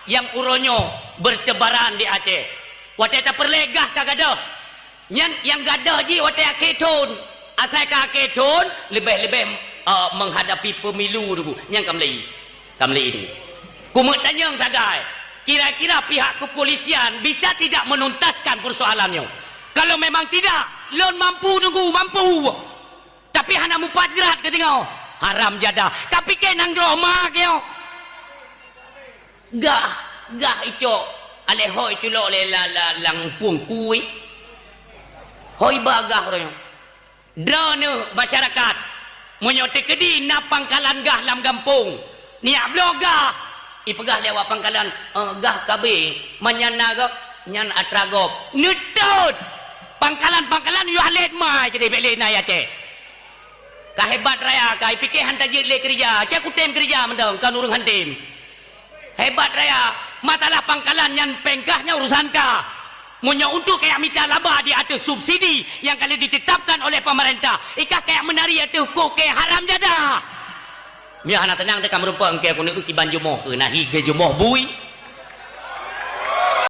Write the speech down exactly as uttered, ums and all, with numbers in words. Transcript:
Nyang uroe nyoe bertebaran di Aceh. Watée tapeureulée gah ka gadôh. Nyan nyang gadôh jih watée akhé thon. Asai ka akhé thon, leubeh-leubeh, eh, menghadapi pemilu tu. Nyang ka meulai. Ka meulai tu. Kumeu'en tanyong sagai. Kira-kira pihak kepolisian bisa tidak menuntaskan persoalan nyoe? Kalau memang tidak, lôn mampu tunggu, mampu. Tapi hana mupat jrat ka teungoh. Haram jadah. Ka pike nanggroe ma keuh. Gah, gah icok. Aleh hôi culok lé la, la, lam pueng kui. Hôi ba gah uroe nyoe. Droeneuh masyarakat. Meunyoe teukeudi na pangkalan gah lam gampông. Neujak bloe gah. Ipeugah lé awak pangkalan, "Eh, gah ka abéh, meunyan na gob, nyan atra gob." Neutot! Pangkalan-pangkalan yôh lét mai keudeh bék lé na i Aceh. Ka hebat raya, ka ipike han tajeuet lé keureuja, ka kutem keureuja mantong, kon ureuëng han tem. Hebat raya, masalah pangkalan nyan péng kah nyan urusan kah. Meunyoe untuk kayak mita laba di ateueh subsidi nyang ka lheueh ditetapkan oleh pemerintah, ikah kayak meunari ateueh koke haram jadah. Meuhana teunang teuka meurumpok engke keuneuk kiban jumoh, na hi geujumoh bui.